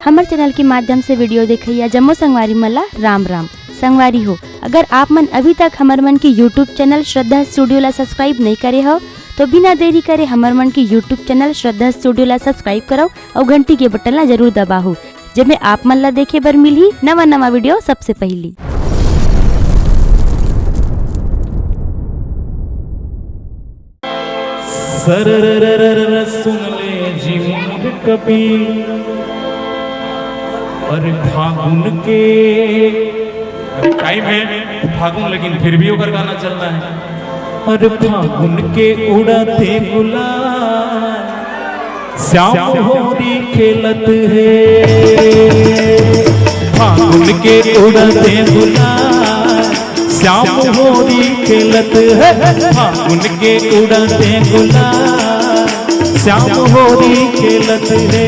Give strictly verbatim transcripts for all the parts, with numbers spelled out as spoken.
हमर चैनल के माध्यम से वीडियो देखइया जम्मो संगवारी मन ला राम राम। संगवारी हो, अगर आप मन अभी तक हमर मन के YouTube चैनल श्रद्धा स्टूडियो ला सब्सक्राइब नहीं करे हो, तो बिना देरी करे हमर मन के YouTube चैनल श्रद्धा स्टूडियो ला सब्सक्राइब करव अउ घंटी के बटन ला जरूर दबाहू, जेमे आप मन ला देखे बर मिलही नवा नवा वीडियो सबसे पहली। सर सुन ले जी मोर कबीर। अरे फागुन के, अरे टाइम है फागुन, लेकिन फिर भी ओकर गाना चलता है। अरे फागुन के उड़ते गुलाल, श्याम होरी खेलत हे। फागुन के उड़ते गुलाल, श्याम होरी खेलत हे। फागुन के उड़ते गुलाल, श्याम होरी खेलत हे।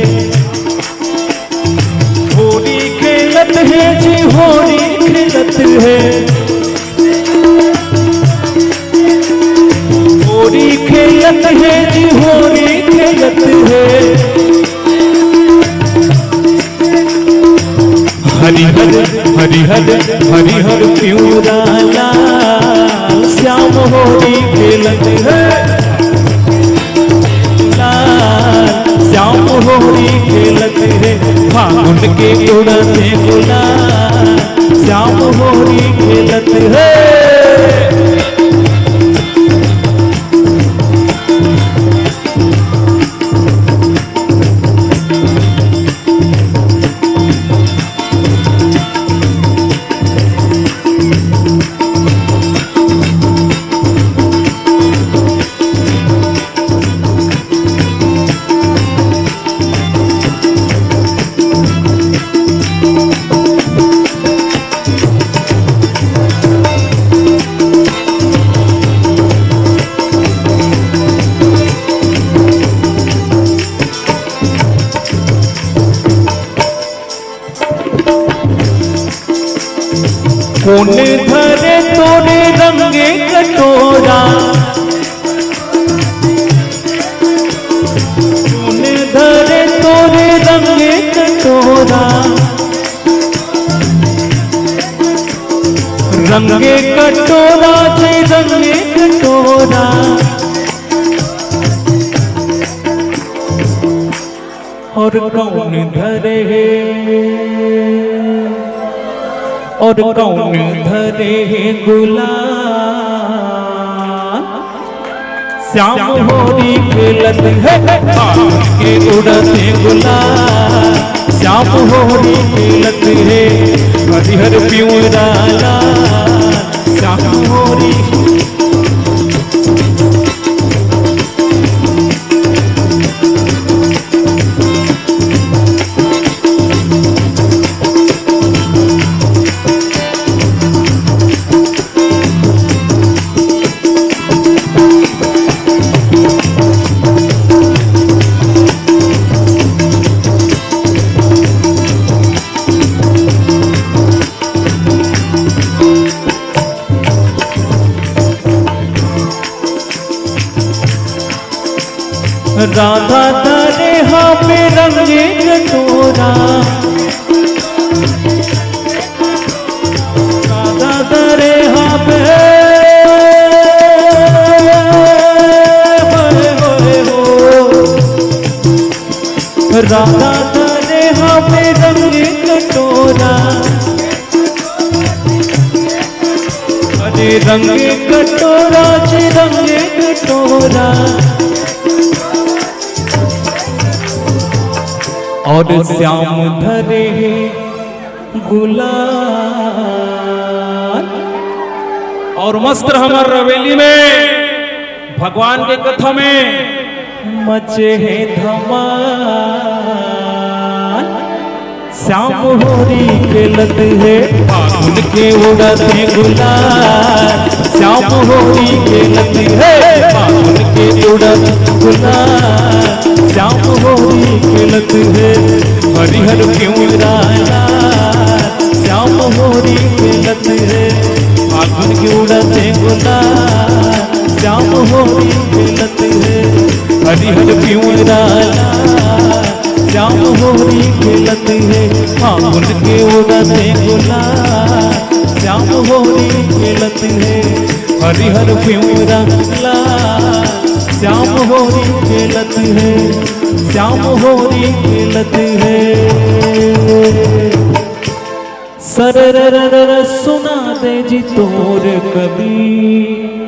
होरी खेलत हे जी, होरी खेलत हे। होरी खेलत हे जी, होरी खेलत हे। हरिहर, हरिहर, हरिहर पिंवरा लाल, श्याम होरी खेलत हे। लाल, श्याम होरी खेलत हे। फागुन के उड़ते गुलाल, श्याम होरी खेलत हे। कोन धरे तोरे रंग कटोरा, कोन धरे तोरे रंग कटोरा, रंग कटोरा जी रंग कटोरा। और कौन धरे हे, और कौन धरे हे गुलाल, श्याम होरी खेलत हे। फागुन के उड़ते गुलाल, श्याम होरी खेलत हे। हरिहर पिंवरा लाल, श्याम होरी। राधा धरे हाथ में रंग कटोरा, राधा धरे हाथ में, होए, होए, हो। राधा धरे हाथ में रंग कटोरा, अरे रंग कटोरा जी रंग कटोरा। और श्याम धरे गुलाल। और मस्त हमर रवेली में भगवान के कथा में मचे हे धमाल। श्याम होरी खेलत हे फागुन के उड़त गुलाल, श्याम होरी खेलत हे फागुन के उड़त गुलाल, श्याम होरी खेलत हे हरिहर पिंवरा लाल, श्याम होरी खेलत हे फागुन के उड़त गुलाल, श्याम होरी खेलत हे हरिहर पिंवरा लाल। श्याम होरी खेलत हे फागुन के उड़त गुलाल। श्याम होरी खेलत हे हरिहर पिवरा लाल। श्याम होरी खेलत हे, श्याम होरी खेलत हे। सररररर सुना दे जी तोर कली।